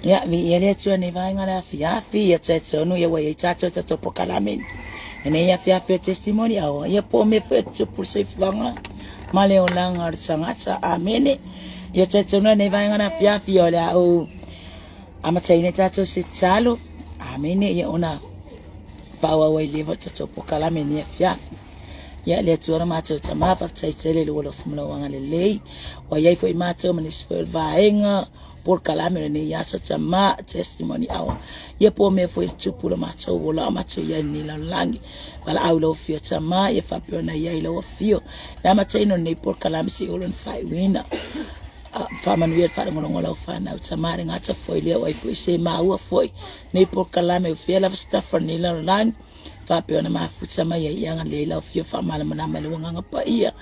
Ia, viia le Atua nei vaega le afiafi, ia tse tonu ia ua iai tatou tatou polokalame lenei afiafi o testimony hour, ia po o mea foi e tupu le soifuaga ma le olaga o le tagata. Amene. Ia tse tonu lenei vaega le afiafi o le a ou amataina tatou se tatalo. Amene. Ia ona faaauau ai lea o tatou polokalame lenei afiafi. Ia le Atua lo matou Tama, faafetai tele i lou alofa ma lou agalelei. Ua i ai foi matou ma nisi foi o le vaega polokalame o lenei aso Tama, testimony hour. Ia po o mea foi e tupu lo matou ola o matou i ai i lenei lalolagi. Valaau i lau afio Tama, ia faapea ona i ai lau afio. Le amataina o lenei polokalame seia oo lona faaiuina. Faamanuia le faalogologo a lau fanau Tama, le gata foi lea o ai foi se maua foi nei polokalame o fea lava se tafa o lenei lalolagi. Faapea ona mafuta mai ai, ia agalelei lau Afio faamalamalama i lou Agaga Paia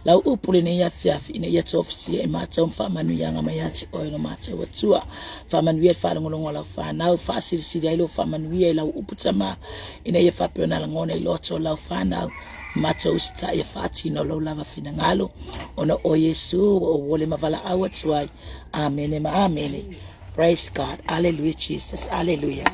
lau upu lenei afiafi, ina ia tofusia e matou ma faamanuiaga mai ia te oe lo matou Atua. Faamanuia le faalogologo a lau fanau, faasilisili ai lou faamanuia i lau upu Tama, ina ia faapea ona lagona i loto o lau fanau, matou usitai e faatino lou lava finagalo, ona o Iesu ua ou ole ma valaau atu ai. Amene ma amene. Praise God. Hallelujah Jesus. Hallelujah.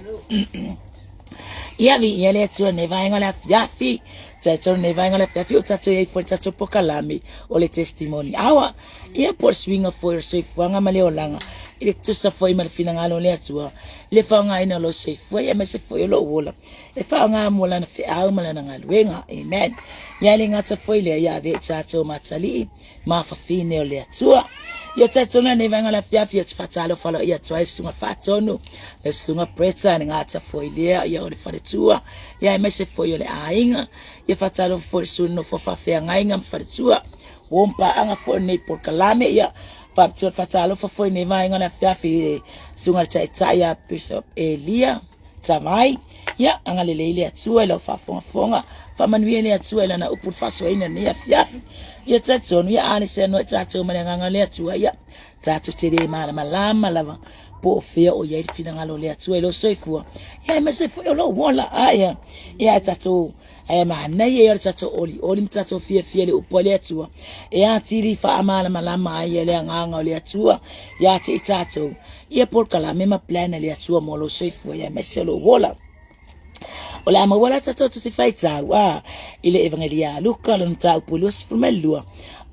Ia viia le Atua nei vaega o le afiafi. Tatou nei vaega o le afiafi o tatou iai foi le tatou polokalame o le testimony hour. Ia po o le suiga foi o le soifuaga ma le olaga i le tusa foi ma le finagalo o le Atua i le faaaogaina o lou soifua ia aemaise foi o lou ola e faaaoga mo lana feau ma lana galuega. Amen. Ia e le gata foi lea ia avea i tatou ma atalii ma fafine o le Atua. Ia tatou nei vaega le afiafi ia te faatalofa aloaia atu ai susuga faatonu, le susuga Bretta le gata foi lea ia o le faletua, ia aemaise foi o le aiga, ia faatalofa foi le susuga nofo faafeagaiga ma faletua, ua paaga foi nei polokalame, ia faapitoa faatalofa foi nei vaega le afiafi le susuga le taitai ia Bishop Elia Tavai, ia agalelei le Atua i lau faafogafoga, faamanuia le Atua i lana upu faasoaina nei afiafi. Ia talitonu, ia a le seanoa i tatou ma le agaga o le Atua, ia tatou te le malamalama lava po o fea o i ai le finagalo o le Atua i lou soifua, ia aemaise foi o lou ola. A ia, ia tatou Ae manaia ia o le tatou olioli ma tatou fiafia i le upu a le Atua, e atili faamalamalama ai e le agaga o le Atua ia te i tatou, ia polokalame ma plan a le Atua mo lou soifua ia aemaise o lou ola. O le a maua la tatou tusi faitau a i le Evangelia a Luka lona mataupu 22,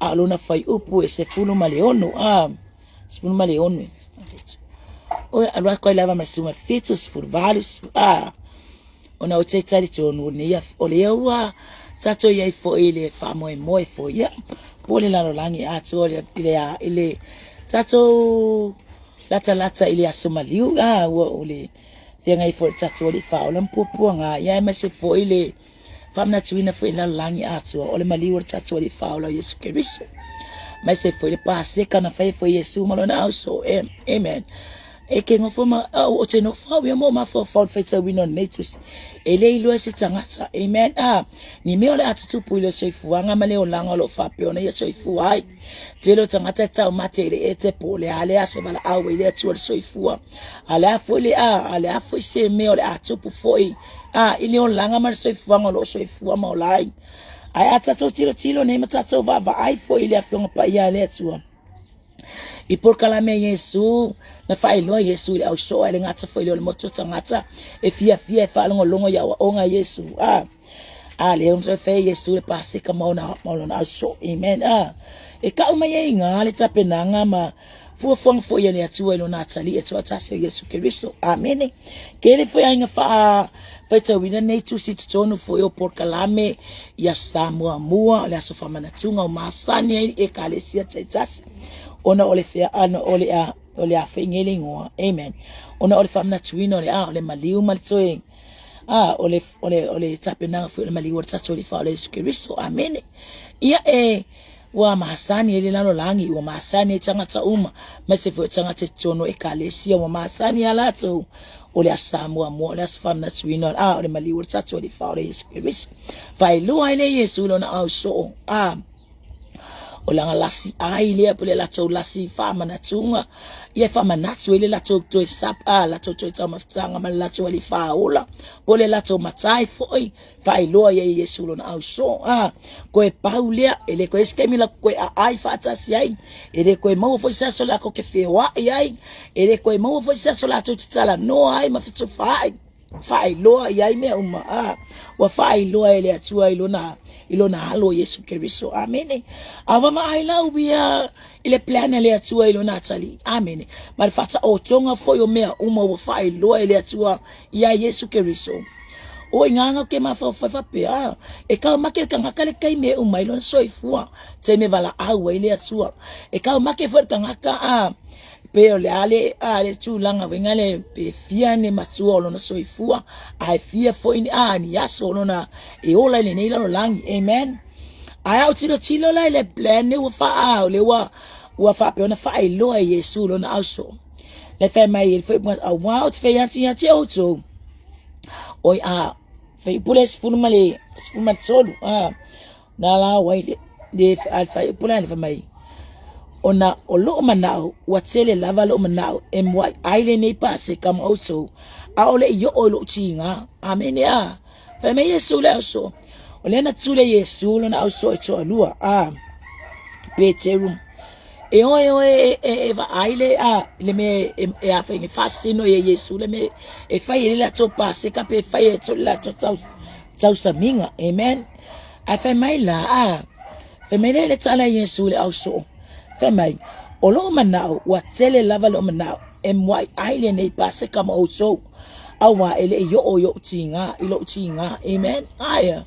a o lona fuaiupu e 16 a 16. Oi, alu atu ai lava ma le 17, 18, a ona ou te talitonu nei o lea ua tatou i ai foi i le faamoemoe foi ia po o le lalolagi atoa i le i le tatou latalata i le aso maliu a ua o le feagai foi le tatou Alii Faaola ma puapuaga ia aemaise foi le faamanatuina foi i le lalolagi atoa o le maliu o le tatou Alii Faaola o Iesu Keriso aemaise foi le Paseka na faia foi Iesu ma lona ausoo. Amen. E ke nofo ma au o te nofo au ia mo mafaufau le faitauina o lenei tusi. E le iloa e se tagata. Amen. Ah, ni mea o le a tutupu i le soifuaga ma le olaga o lo o faapea ona ia soifua ai. Tele o tagata e taumate i le ete po o le a le aso e valaau ai le Atua le soifua. A le a foi le a, a le a foi se mea o le a tupu foi a i le olaga ma le soifuaga o lo o soifua ma ola ai. Ae a tatou tilotilo nei ma tatou vaavaai foi i le Afioga Paia a le Atua, I polokalame a Iesu, na faailoa Iesu i le ausoo ae le gata foi lea o le motu o tagata e fiafia e faalogologo i aoaoga a Iesu. A, a lea ona fai Iesu le Paseka ma ona ma lona ausoo. Amen. A, e kau mai ai ngā le tapenaga ma fuafuaga foi a le Atua i lona atalii e toatasi o Iesu Keriso. Amene. Tele foi aiga faa faitauina nei tusi i totonu foi o polokalame i Aso Sa muamua o le aso faamanatuga o masani ai ekalesia taitasi ona o le fea ana o le a o le a foi nei le igoa. Amen. Ona o le faamanatuina o le a o le maliu ma le toe a o le o le o le tapenaga foi o le maliu o le tatou Alii Faaola Iesu Keriso. Amene. Ia e Ua masani ai le lalolagi, ua masani ai tagata uma, aemaise foi o tagata i totonu o ekalesia, ua masani ia latou o le Aso Sa muamua, o le aso faamanatuina, a o le maliu o le tatou Alii Faaola Iesu Keriso. Faailoa ai le Iesu i lona ausoo, a. O lana lasi ai lea po le latou lasi faamanatuga ia e faamanatu ai le latou toe sap a latou toe taumafataga ma le latou alii faaola po le latou matai foi faailoa ia Iesu lona ausoo a koe pau lea e le koe isi taimi la koe aai faatasi ai e le koe maua foi se aso latou te feoai ai e le koe maua foi se aso latou te talanoa ai ma fetufaai faailoa i ai mea uma a ua faailoa e le Atua i lona i lona alo Iesu Keriso. Amene. A ua vaai lau ia i le plan a le Atua i lona atalii. Amene. Ma le faataotoga foi o mea uma ua faailoa e le Atua ia Iesu Keriso. O i ngā ke mafaufau faapea, e kau make le tangata le taimi e uma ai lona soifua, taimi e valaau ai le Atua. E kau make foi le tangata a pe o le a le, a le tulaga uiga le pe fia ni matua o lona soifua, ae fia foi ni, a, ni aso o lona e ola i lenei lalolagi. Amen. Ae a ou tilotilo la i le plan le ua faa, o le ua, ua faapea ona faailoa e Iesu lona ausoo. Le fai mai e foi auā ou te fai atu ia te outou. Oi a, fai pule 13, a, Na la wai le le a fai pula le mai. Ona o loo manao ua tele lava loo manao e muai ai lenei paseka ma outou aole i oo i lou tiga. Amene a. Fai mai Iesu le ausoo. O lea na tule Iesu lona ausoo e toalua a Peteru. E oe oe e, e, e vaai le a le mea e, e a fai faasino ia Iesu le mea e fai e le latou paseka pe fai e le latou tau tausamiga. Amen. Ae fai mai la, a, fai mai lea i le tala a Iesu i le ausoo, fai mai, O lou manao, ua tele lava lou manao, e muai ai lenei Paseka ma outou, auā e le i oo i ou tiga, i lou tiga. Amen. Aia.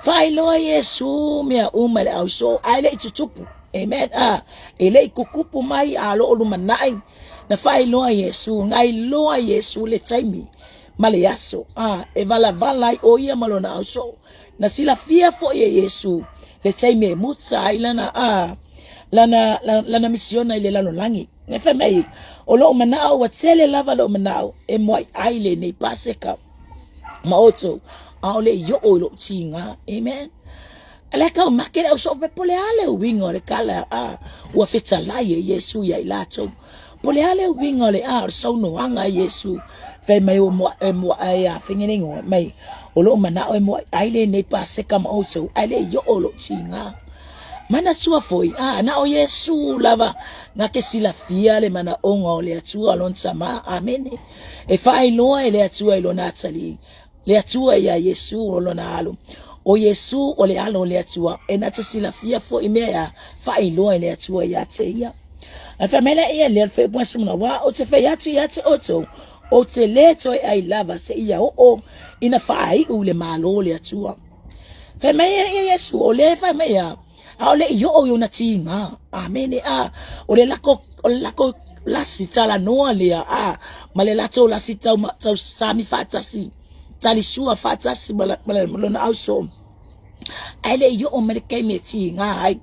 Faailoa Iesu mea uma i le ausoo, ae le i tutupu. Amen. A, e le i kukupu mai a o lo o lumanai, na faailoa Iesu, na iloa Iesu le taimi ma le aso, a e valavala ai ʻo ia ma lona ausoo. Na silafia foi e Iesu le taimi e muta ai lana, a, lana, lana misiona i le lalolagi. E fai mai, o lou manao, ua tele lava lou manao e muaiʻai lenei Paseka ma outou, ʻaʻole i oo i lou tiga. Amen. A le kau make le ausoo pe po le a le uiga o le kala a ua fetalai e Iesu ia i latou. Po le a le uiga o le a o le saunoaga a Iesu fai mai o mua e mua ai a fengenengo mai o loo manao e mua ai lenei paseka ma outou ae le i oo lou tiga. Manatua foi a na o Iesu lava na te silafia le manaoga o le Atua lona Tama. Amene. E faailoa e le Atua i lona atalii le Atua ia Iesu o lona alo. O Iesu o le alo o le Atua, e na te silafia foi mea ia faailoa e le Atua ia te ia. Ae fai mai la ia lea le fai simona, wa o te fai atu ia te outou, o te le toe ai lava se ia oo ina faaiu le malo o le Atua. Fai mai ia Iesu, o le fai mai ia, ʻaʻole i oo i ona tiga. ʻĀmene. A, o le lako, o le lako lasi talanoa lea, a, ma le latou lasi tau, tau sami faatasi, talisua faatasi ma, ma, ma lona ausoo. Ae le i oo mai le taimi e tiga ai.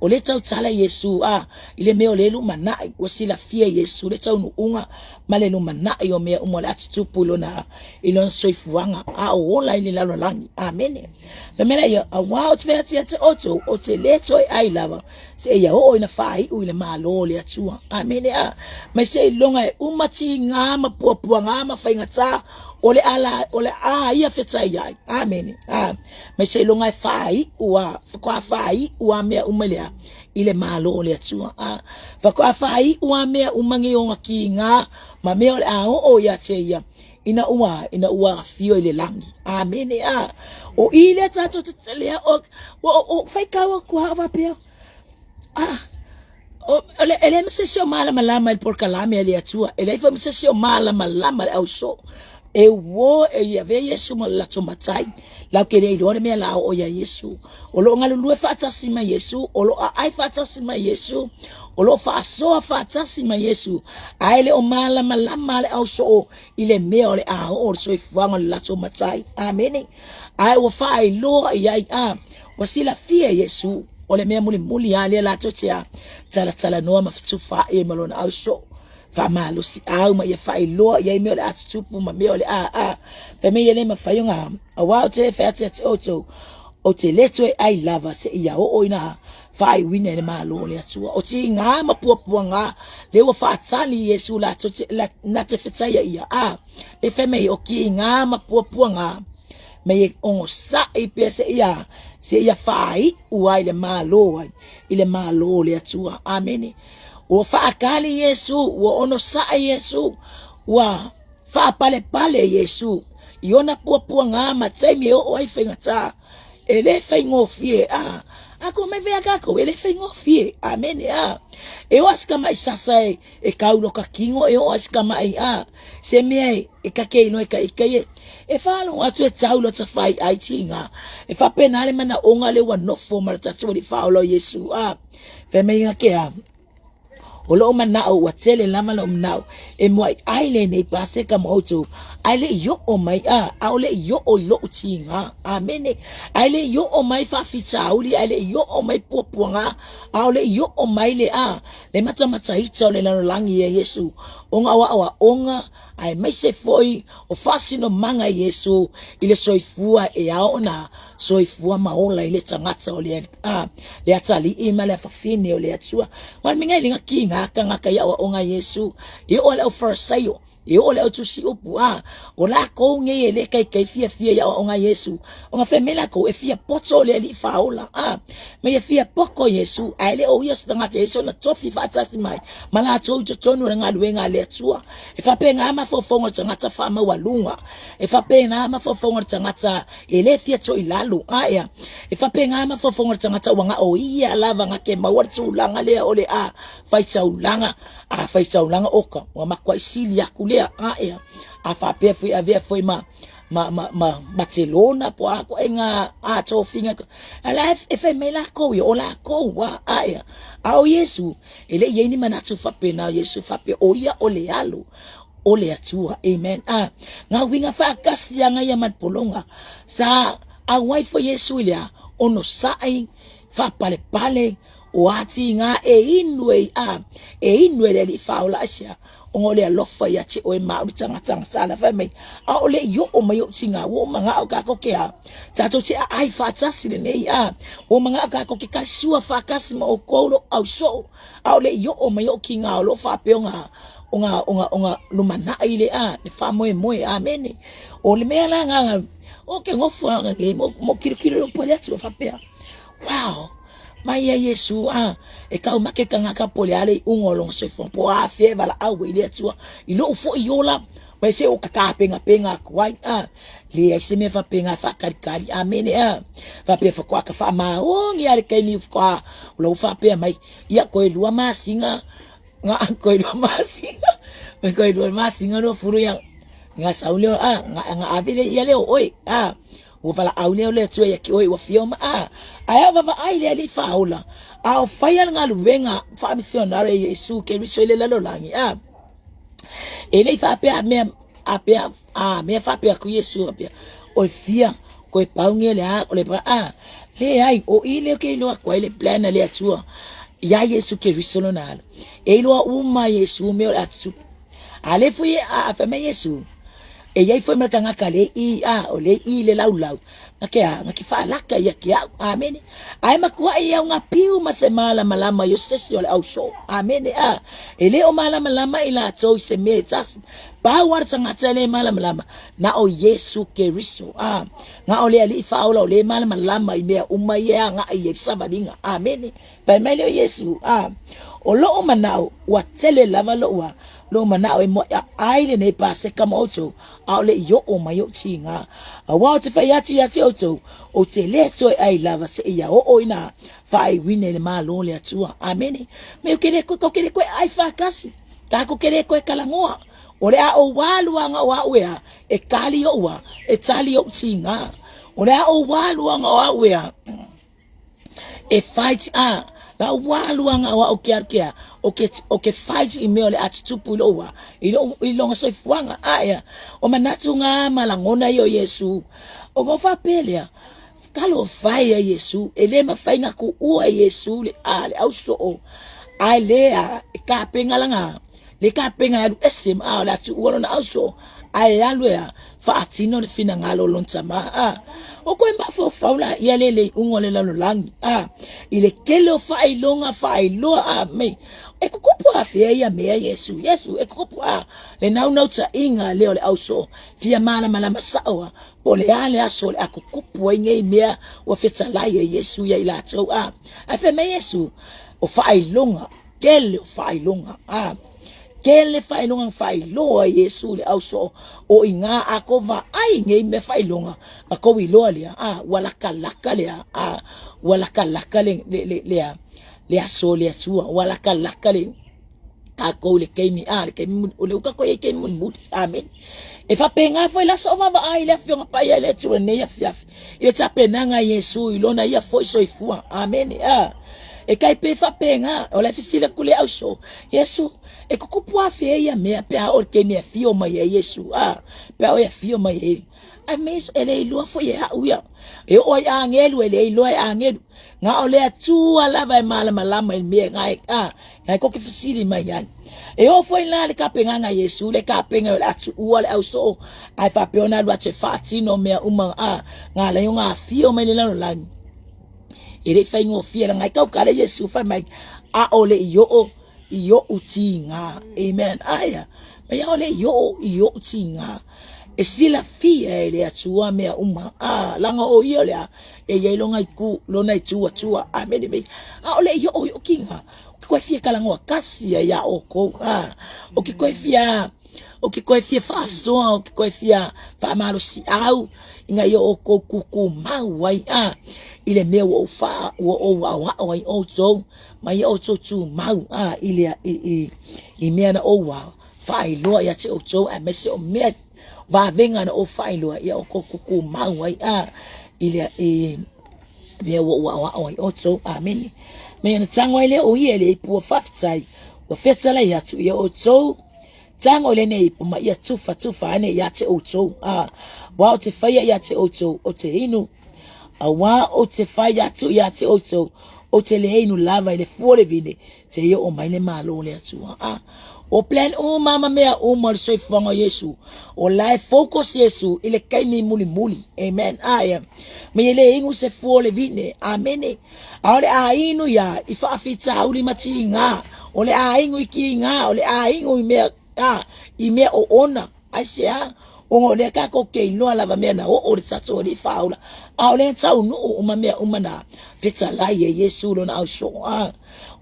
O le tautala Iesu, a, i le mea o le lumanai, ua silafia Iesu le taunuuga ma le lumanai o mea uma o le a tutupu i lona, i lona soifuaga, a o ola i le lalolagi. Amene. Fai mai lea ia, auā ou te fai atu ia te outou, ou te le toe ai lava, seia oo ina faaiu i le Malo o le Atua. Amene a. Mai seiloga e uma tigā ma puapuagā ma faigatā o le ala o le a ia fetai ai. Amene a. Mai seiloga e faaiu a, faatoa faaiu a mea uma i le a, i le Malo o le Atua. A. Faatoa faaiu a mea uma nei ona tigā ma mea o le a oo ia te ia ina ua ina ua afio i le lagi. Amene a. O i lea tatou te lea o o o faitau atu a faapea. A o le e leai ma se isi o malamalama i le polokalame a le Atua. E leai foi ma se isi o malamalama i le ausoo. E uō e ia avea Iesu ma le latou matai. Latou te le iloa le mea la oo iā Iesu. O lo o galulue faatasi ma Iesu, o lo o aai faatasi ma Iesu, o lo o faasoa faatasi ma Iesu, ae le o malamalama le ausoo i le mea o le a oo le soifuaga o le latou matai. Amene. Ae ua faailoa i ai a ua silafia e Iesu o le mea mulimuli lava lea latou te a talatalanoa ma fetufaai ai ma lona ausoo faamalosiau ma ia faailoa i ai mea o le a tutupu ma mea o le a a fai mai e le mafai ona auā ou te le fai atu ia te outou ou te le toe ai lava seia oo ina Faaiuina i le Malo o le Atua. O tigā ma puapuagā le ua faatali Iesu latou te, la, na te fetaia ia. A, le fai mai, o tigā ma puapuagā, mei e ogosaʻi pea se ia, se ia faaiu ai le Malo ai, i le Malo o le Atua. Amene. Ua faakali Iesu, ua onosaʻi Iesu, ua faapalepale Iesu i ona puapuagā ma taimi e oo ai faigata. E le faigofie, a a ko mai vea kākou, e le faigofie. Amene, a. E o asika mai sasa e, e kau loka kingo, e o asika mai, a. Se mea e, e kake ino e ka ika e, e whālongo atu e tau lo ta whai ai tinga. E whapena le mana onga le ua nofo ma le tatu ali whaola o Yesu, a. Whai mai nga ke a. O loʻu manaʻo, ua tele lava loʻu manaʻo e muaʻi lenei Paseka ma ʻoutou, a e le i oʻo mai, a ʻaʻole i oʻo i loʻu tigā. ʻAmene. A e le i oʻo mai faafitauli, a e le i oʻo mai puapuagā, ʻaʻole i oʻo mai le, a, le matamataita o le lalolagi iā Iesū, ʻo ngā aʻoaʻoga, aemaise foi o faasinomaga Iesu i le soifua e ao ona soifua ma ola i le tagata o le a le atalii ma le afafine o le Atua. Wa minga i linga ki ngā kangaka i aʻoaʻoga Iesu e o le au Farisaio e o le au tusi upu a o lākou nei e le kaikai fiafia i aʻoaʻoga Iesu o ngā whai me lākou e fia poto o le aliʻi fāola a me ia fia poko Iesu a e le o ia se tagata Iesu na tofi faatasi mai ma lātou i totonu o le galuega a le Atua. E faapena mafaufauga o le tagata faamaualuga. E faapena mafaufauga o le tagata e le fia toilalo. Aea. E faapena mafaufauga o le tagata ua gao ia lava nga ke maua le tulaga lea o le a faitaulaga. A faitaulaga oka, ua makuai sili aku lea. Aea. A faapea foi avea foi ma ma ma ma Barcelona po a ko nga a tofiga ala e fai mai lakou ia o lakou a aea a o Iesu E le i ai ni manatu faapena o Iesu faapea o ia o le alo o le Atua. Amen. A, ngā uiga faatasi aga ia ma le pologa. Sa auai foi Iesu i le a onosaʻi, faapalepale, o ati ngā e inu e a, e inu e le Alii faaola aisea, ona o le alofa ia te oe ma au le tagata sa fai mai, ʻaʻole i oʻo mai oʻu tigā, ua ou manaʻo kākou ke a, tātou te ʻaʻai faatasi lenei, a, ua manaʻo kākou ke kalisua faatasi ma ʻoukou loʻu ʻausoo, ʻaʻole i oʻo mai oʻu kīgā o loʻu faapea o ngā, o ngā, o ngā, o ngā lumanaʻi le a, le faamoemoe, ʻAmene. O le mea la ngā, o ke nofo a ngā, mo, mo kilokilo loʻu pale atu faapea, wow, mai ia Iesu, a, e kau make tagata po le a le iuga o lona soifua, po o afea e valaau ai i le Atua, i loʻu foi ola, mai se o ka tapegapega aku ai, a, leai se mea faapena e faakalikali, amene, a, faapea faatoa ka faamaoni a le taimi faatoa o lau faapea mai, ia koe lua masina, nga koe lua masina, me koe lua masina lua fulu ia, nga sau leo, a, nga, nga ave le ia leo oe, a, Ua valaau lea o le Atua ia ki oe ua fia oma a, ae a vaavaai le Alii faaola, a o faia le galuega faamisionare e Iesu Keriso i le lalolagi a. E le i faapea a mea a pea a mea faapea aku Iesu faapea, o le fia koe paungi o le a o le a leai o i lea ke iloa aku ai le plan a le Atua iā Iesu Keriso lona alo. E iloa uma Iesu mea o le a tutupu. A le foi a fai mai Iesu, e iai foi ma le tagata le i a o le i le laulau, na ke a, na ke faalaka ia ke au. Amene. Ae matuaʻi au ngā piu ma se malamalama i o sesi o le ausoo. Amene. A, e le o malamalama i latou i se mea e tasi. Pau a le tagata e le malamalama, na o Iesu Keriso. A, na o le Alii faaola o le malamalama i mea uma ia e agaʻi ai i savaliga. Amene. Fai mai lea o Iesu, a, o loʻu manaʻo, ua tele lava loʻu a, loʻu manaʻo e muaʻi lenei Paseka ma ʻoutou, ʻaʻole i oʻo mai oʻu tigā. Auā ou te fai atu iā te ʻoutou, ou te le toe ʻai lava seia oʻo i nā faaiuina i le Malo o le Atua. ʻAmene. Me ke le koe, ke le koe ʻai faatasi, kākou ke le koe kalagoa. O le a ʻou alu aga o aʻu ea, e kali oʻu a, e tali oʻu tigā. O le a ʻou alu aga o aʻu ea, E fight a la ua alu aga o au ke alu ke a o ke o ke fight i mea o le a tutupu i lou a i lou i longa soifuaga a ea o manatu nga ma lagona ia o Iesu o go faapea lea talofa e ia Iesu e le mafai na kuua e Iesu le a le ausoo ae lea e kapena lana le kapena e alu ese ma a o le a tuua lona ausoo. Ae alu e a faatino le finagalo o lona tama. A o koe mafaufau la ia le le iuga o le lalolagi. A i le tele o faailoga faailoa a mei e tutupu afea ia mea Iesu. Iesu e tutupu a le naunautaiga lea o le ausoo fia malamalama sao a po o le a le aso o le a tutupu ai nei mea ua fetalai e Iesu ia i latou. A ae fai mai Iesu o faailoga tele o faailoga. A tele faailoga na faailoa e Iesu i le ausoo o i ina a tou vaai i nei mea faailoga na tou iloa lea a ua latalata lea a ua latalata le le le le, le aso o le Atua ua latalata le tatou i le taimi a le taimi o lea ua tatou i ai i taimi mulimuli. Amene. E faapena foi la sa ou vaavaai i le Afioga Paia i le Atua i lenei afiafi i le tapenaga a Iesu i lona ia foi soifua. Amene. A e tai pei faapena o le fesili atu le ausoo Iesu e tutupu afea ia mea pe a oo i le taimi e afio mai ai Iesu a pe a oo e afio mai ai ae me e le iloa foi e au ia e oo ai agelu e le iloa e agelu na o le Atua lava e malamalama i le mea na e a na e koke fesili mai ai e oo foi la le tapenaga a Iesu le tapena o le atuua le ausoo ae faapea ona alu atu e faatino mea uma a na ala ai ona afio mai le lalolagi e le i faigofie leaga e tautala Iesu fai mai a o le i oo i oʻu tiga. Amen. Aia, mai a o le i oo i oʻu tiga. E silafia e le Atua mea uma. A, laga o ia o le a, e i ai lona itu, lona itu Atua. Amene mei. A o le i oo i oʻu tiga, o ke koe fia talanoa kasi ai iā ʻoukou. A, o ke koe fia o ke koe fia faasoa, o ke koe fia faamalosiau ina ia ʻoukou kūkū mau ai a i le mea ua ou faa ua ou aʻoaʻo ai ʻoukou ma ia ʻoukou tumau a i le i i i mea na ou a faailoa ia te ʻoukou aemaise o mea vavega na ou faailoa ia ʻoukou kūkū mau ai a i le i mea ua ou aʻoaʻo ai ʻoukou. Amene. Me ona tago ai lea o ia i le ipu ua faafetai, ua fetalai atu ia ʻoukou. Tago i lenei ipu ma ia tufatufa ane ia te ʻoukou. A, auā ou te faia ia te ʻoukou, ou te inu. Auā ou te fai atu ia te ʻoukou, ou te le inu lava i le fua o le vine, seia oo mai le Malo o le Atua. A, o plan uma ma mea uma o le soifuaga o Iesu, o la e focus Iesu i le taimi mulimuli. Amen. Ae, ma ia le inu se fua o le vine. Amene. A o le a inu ia i faafitauli ma tiga, o le a inu i tiga, o le a inu i mea, a, i mea oona. Aisea? Ona o lea tatou te iloa lava mea na oo le tatou Alii Faaola, a o lea taunuu uma mea uma na fetalai e Iesu lona ausoo. A,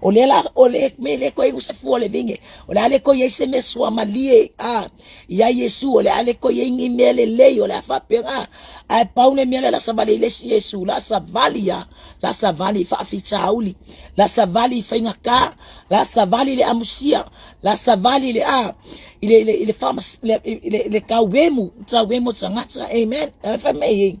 o lea la, o le mea le toe inu se fua o le vine, o le a le toe i ai se mea suamalie, a, ia Iesu, o le a le toe i ai ni mea lelei, o le a faapena. Ae pau le mea lea la savali ai le isi Iesu, la savali ia, la savali i faafitauli, la savali i faigata, la savali i le amusia, la savali i le a, i le, i le, i le, faamas, le, i le, le tauemu, tauemu o tagata, amen. Ae fai mai ei,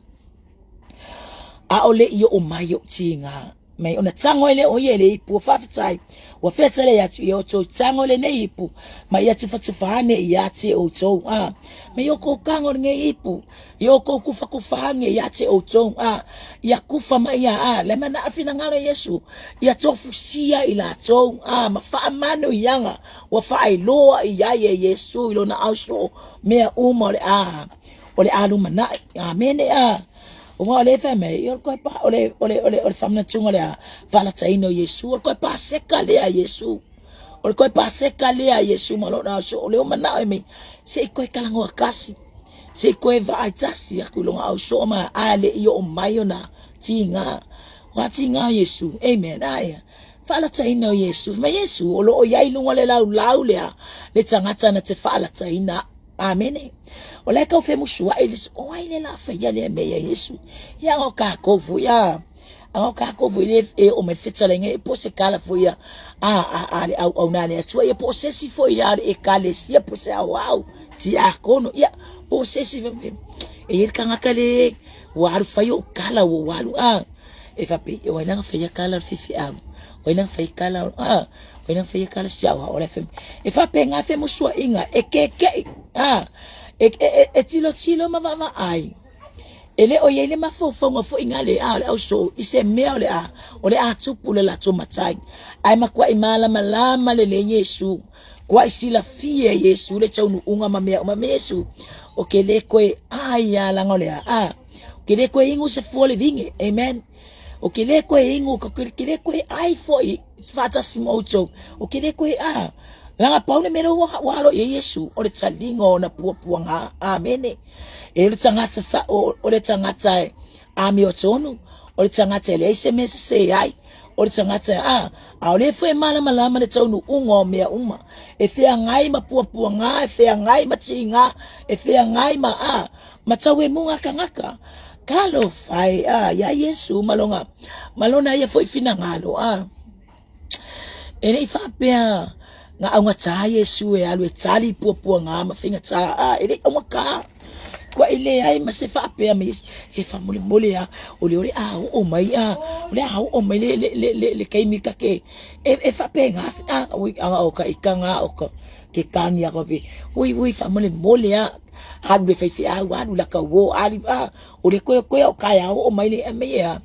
a o le i oo mai oʻu tiga, mai ona tago ai lea o ia i le ipu, ua faafetai, ua fetalai atu ia outou tago i lenei ipu, ma ia tufatufa ane ia te outou, a, ma ia outou tago i lenei ipu, ia outou tufatufa ane ia te outou, a, ia kufa ma ia, a, le mana finagalo o Iesu, ia tofusia i latou, a, ma faamanuiaga ua faailoa i ai e Iesu i lona ausoo mea uma o le a o le a lumanai. Amene. A Aua o lea e fai mai, o le koe pa, o le, o le, o le, o le faamanatuga o le a faalataina o Iesu, o le koe Paseka lea a Iesu. O le koe Paseka lea a Iesu ma lona ausoo, o lea ua manao e mei, se i koe talanoa tasi, se i koe vaai tasi atu i lona ausoo ma a le i oo mai ona tiga. Ua tiga Iesu. Amen. Ae, faalataina o Iesu. Fai mai Iesu, o lo o i ai i luga o le laulau lea, le tagata na te faalataina. Amene. O la e tau femusuai le o ai le la faia lea mea ia Iesu. Ia o kākou foi a. A o kākou foi le e o mai fetalaiga e po se kala foi a a a, a le au au na le Atua ia po o se isi foi a le ekalesia po se au au tiakono ia po o se isi e i ai le tagata le ua alu fai o kala ua alu a e faapea o ai la na faia kala o le faifeau o ai la na faia kala o a o ai la na faia kala si au o le fe e faapena femusuaiga e kekeʻi a e e e, e tilotilo ma vaavaai e le o i ai le mafaufauga foi na le a o le ausoo i se mea o le a o le a tupu le latou matai ae matuai malamalama lelei Iesu. Kuai silafia e Iesu le taunuuga ma mea uma me Iesu. O ke le koe ai a langa o le a. A. O ke le koe ingu se fua le vinge. Amen. O ke le koe ingu, o ke le koe ai foi faatasi ma outou. O ke le koe a. Langa pau le mea ua ua alo i ai Iesu, o le taliga o ona puapuaga. Amene. E le tagata sa o, o le tagata e amiotonu, o le tagata e leai se mea e sese ai, o le tagata a, ʻaʻole foi e malamalama le taunuuga o mea uma. E feagai ma puapuaga, e feagai ma tiga, e feagai ma a, ma tauemuga a kanaka. Talofa e, a, iā Iesu ma lona, ma lona ia foi finagalo, a. E le i faapea na augatā Iesu e alu e tali puapuaga ma faigatā, a, e le i augatā. Kua i leai ma se faapea me Iesu, e faamolemole a, o le o le a oo mai a, o le a oo mai le, le, le, le, le taimi ta ke, e, e faapena se, a, ui, a, o ka ikaga o ka, ke kani a ka, ui, ui, faamolemole a, alu le faifeau, alu la ka uō, alu, a, O le koekoe o kaea oo mai le me ia.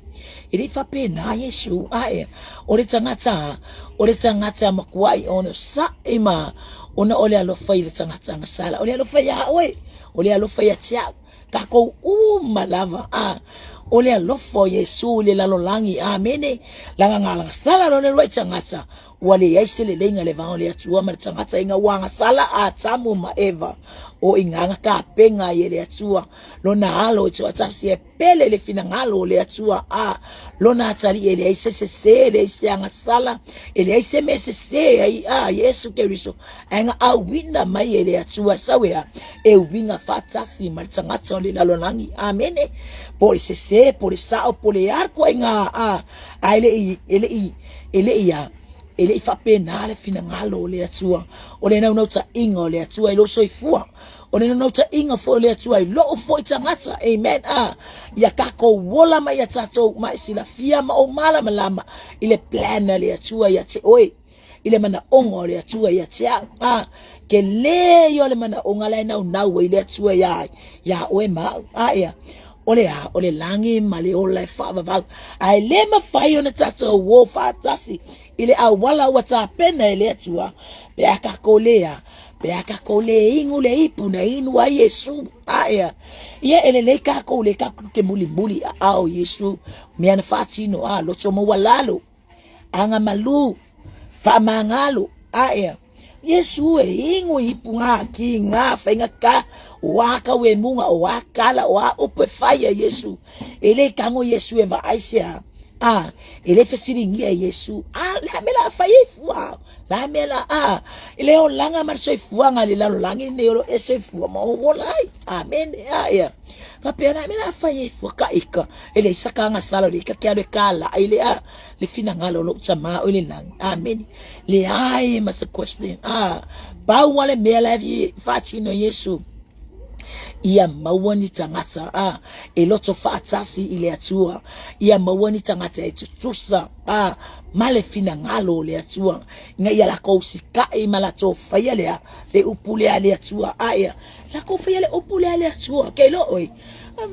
E le i faapena Iesu, ae, o le tagata, o le tagata makuai ona saʻi ma ona o le alofa i le tagata agasala. O le alofa iā oe, o le alofa ia te au, kākou uma lava, a, o le alofa o Iesu i le lalolagi, amene, laga ngā agasala loa le uluai tagata, ua leai se leleiga i le va o le Atua ma le tagata ina ua agasala a Atamu ma Eva, o i ngā kapega ai e le Atua lona alo e toatasi e pele le finagalo o le Atua a lona atalii e leai se sese, e leai se agasala, e leai se mea sese ai a Iesu Keriso ae na auina mai e le Atua sau ea e uiga faatasi ma le tagata o le lalolagi. Amene. Po o le sese, po o le sao, po o le a ituaiga a ae le i e le i e le i a e le i faapena le finagalo o le Atua. O le naunautaiga o le Atua i lou soifua. O le naunautaiga foi o le Atua i lou foi tagata. Amen. A ia tatou ola ma ia tatou ma e silafia ma ou malamalama i le plan a le Atua ia te oe. I le manaoga o le Atua ia te au. A ke lē ia o le manaoga la e naunau ai le Atua iā iā oe ma au. A ia o le a o le lagi ma le ola e faavavau. Ae le mafai ona tatou o faatasi i le auala ua tapena e le Atua, pe a kākou lē a, pe a kākou lē inu le ipu na inu ai Iesu. A ea, ia e lelei kākou lē kākou ke mulimuli i aao o Iesu, mea na faatino a, loto maualalo, aga malū, faamagalo, a ea, Iesu e inu ipu ngā ki ngā faigata, o a kauemuga, o a kala, o a upu e fai a Iesu. E le tago Iesu e vaai se a, a, e le fesiligia e Iesu, a, le a mea la a fai ai fua, le a mea la a, i le olaga ma le soifuaga i le lalolagi lenei o lo e soifua ma ou ola ai. Amene, a, ia. Faapea, le a mea la a fai ai fua ka ika, e leai sa ka agasala o le ika ke alu e kālaʻi le a, le finagalo o lou tama o i le lagi. Amene. Leai ma se question. A, pau lava le mea la e faatino e Iesu, ia maua ni tagata a, e loto faatasi i le Atua, ia maua ni tagata e tutusa a, ma le finagalo o le Atua, ina ia lakou sikaʻi ma latou faia lea le upu lea a le Atua. A ia lakou faia le upu lea a le Atua, ke iloa ʻoe,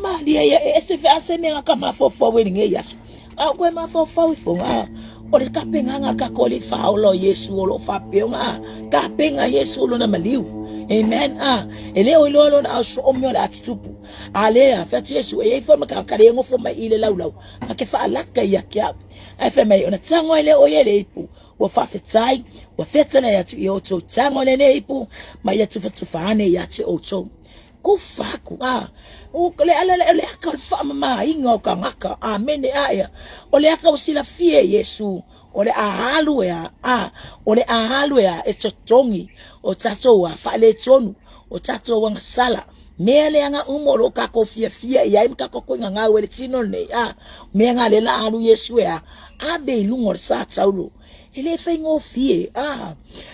malie ia e ese fease mea na ka mafaufau ai i lenei aso. A o koe mafaufau ifoga, a, o le tapenaga a kākou Alii Faaola o Iesu o lo o faapea ona, a, tapena Iesu lona maliu. Amen. A, e le o iloa lona ao soo mea o le a tutupu. A lea, fai atu Iesu, e i ai foi ma tagata le nofo mai i le laulau, na ke faalaka ia te au. Ae fai mai, ona tago ai lea o ia i le ipu, ua faafetai, ua fetalai atu ia outou tago lenei ipu, ma ia tufatufa ane ia te outou. Kufa aku, a, o le ala lea, o le aka o le faamamaina o tagata, amene, a ia, o le aka ua silafia e Iesu, o le a alu e a, a, o le a alu e a, e totogi o tatou a faaletonu, o tatou agasala, mea lea na uma o lo o kakou fiafia i ai ma kakou koina gau e le tino lenei, a, mea na lea la alu Iesu e a, ave i luga o le sa taulo, e le faigofie, a,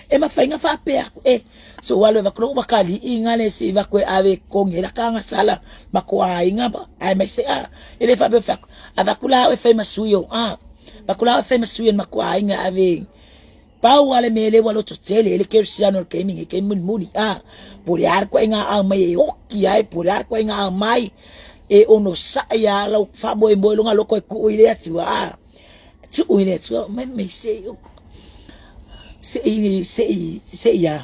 e mafai na faapea aku, e, So ua alu e vaku loʻu makaliʻi nga le si vaku e ave e totogi ai la ka agasala ma ko aiga ma aemaise a e le faapea fai atu avatu la au e fai ma sui ou a avatu la au e fai ma sui o le matua aiga e ave pau a le mea lea ua loto tele e le kerisiano o le taimi nei taimi mulimuli a po o le a le ituaiga aao mai e oki ai po o le a le ituaiga aao mai e onosai a lau faamoemoe lona loko e tuu i le Atua a tuu i le Atua mai mai se Seʻi seʻi seʻi a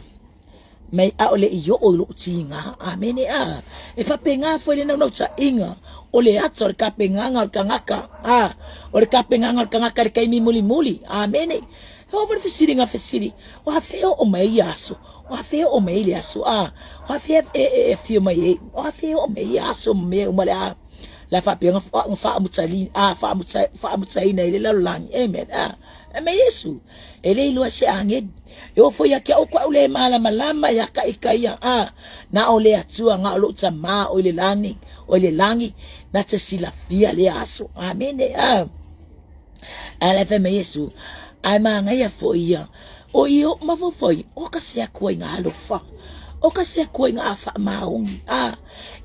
mai ʻaʻole i oʻo i loʻu tiga. ʻAmene. A e faapena foi le naunautaiga o le ata o le kapenaga o le kanaka. A o le kapenaga o le kanaka i le taimi mulimuli. ʻAmene. E oo foi le fesiliga fesili, o afea oo mai ia aso? O afea oo mai le aso? A o afea e e afio mai ai? O afea oo mai ia aso ma mea uma le a le a faapea ona faamutaina ai le lalolagi. Amen. A fai mai Iesu, e le iloa e se agelu. E oo foi ia te au koʻu le malamalama ia ka ika ia, a na o le Atua, na o lou Tamā o i le lani, o i le lagi, na te silafia lea aso. Amene. A. Ae la fai mai Iesu, ae manaia foi ia, o i o mafaufau, o ka se Atua i nga alofa, o ka se Atua i nga faamaoni, a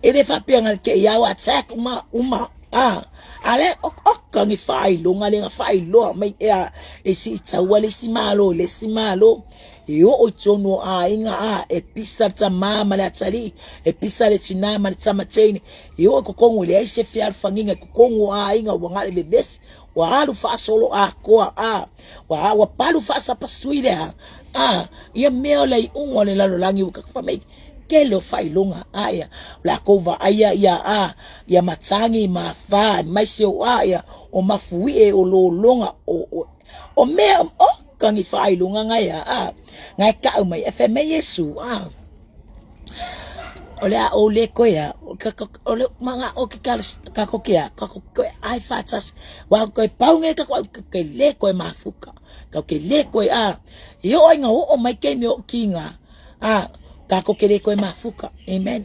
e le faapea na te i au attack uma, uma, a a le o ka ni faailoga le na faailoa mai ea e si taua le isi malo i le isi malo, e oo i tonu o aiga a e pisa le tamā ma le atalii, e pisa le tinā ma le tama teine, e oo i totonu e leai se fealofagiga i totonu o aiga ua na o le vevesi, ua alu faasolo atoa a ua ua palu faasapasui le a a ia mea o le iuga o le lalolagi ua fai mai tele o faailoga a ia o latou vaaia ia a ia matagi ma afa aemaise o a ia o mafuie o lologa o o mea o ka ni faailoga ngai a a ngai kau mai e fai mai Iesu a o le a ou le koe a o le manga o ke ka ko ke a ka ko koe ai faatasi wa koe pau nge ka ko ke le koe mafuka ka ke le koe a i oo ai nga oo mai ke me o kinga a ka ko ke le koe mafuka. Amen.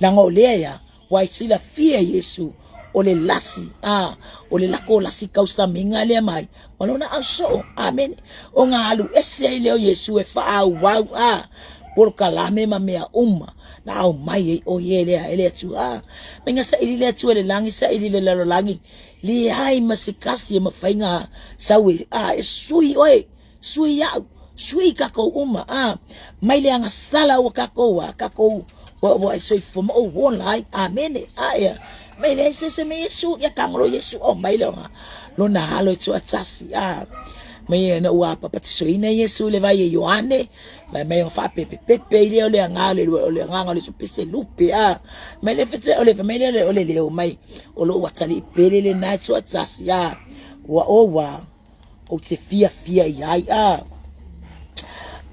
Leaga o lea ia ua i silafia e Iesu o le lasi, a o le lako lasi kausamiga lea mai ma lona ausoo. Amene. O nga alu ese ai lea o Iesu e faaauau, a polokalame ma mea uma na aumai ai o ia e lea e le Atua. A mai nga saili le Atua i le lagi, saili le lalolagi, leai ma se tasi e mafai nga sau e, a e sui oe, sui iaʻu, sui kakou uma, a mai le agasala ua kakou a kakou ua ua e soifua ma ou ola ai. Amene. A ia mai leai se se me Iesu ia kagolo Iesu o mai lona lona alo e tuatasi. A mai na ua papatisoina Iesu i le vai e Ioane, mai mai o faapepepepe i lea o le agaga o le agaga o le pese lupe. A mai le fete o le mai le o le leo mai o lou atalii pele lena e tuatasi. A ua o ua ou te fiafia i ai. A